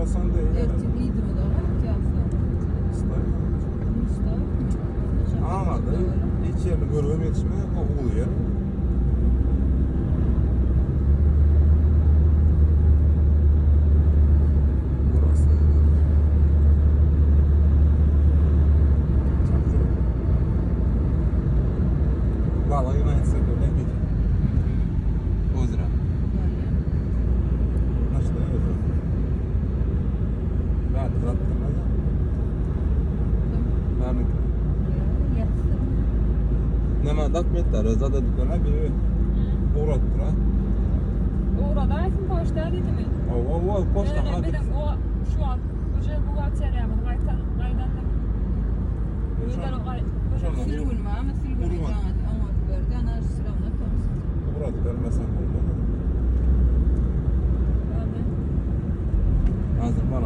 Bolsan da Ertir yzymyza gaýtýarsa. Anladı. Hiç yerini görüp yetişme, o ulu yer. Burası. Çok güzel. Vallahi ben size böyle gideceğim. Ozra. Nasıl öyle? Rahat rahat durmaz. Ben Neme dakmetler, zaten dükkana bir uğrattıra. Uğradaýsyn poçta diýdimi? O o o poçta Ýöne hadi. biziň o şu an uje buhgalteriýamyz gaýtan gaýdandyr. Öýden gaý. Şonda- Sülgün var mı? Sülgün Vurma. anlat verdi. Ana sıramda tanıştık. Uğrat vermesen olmaz. Ýöne Hazır bana.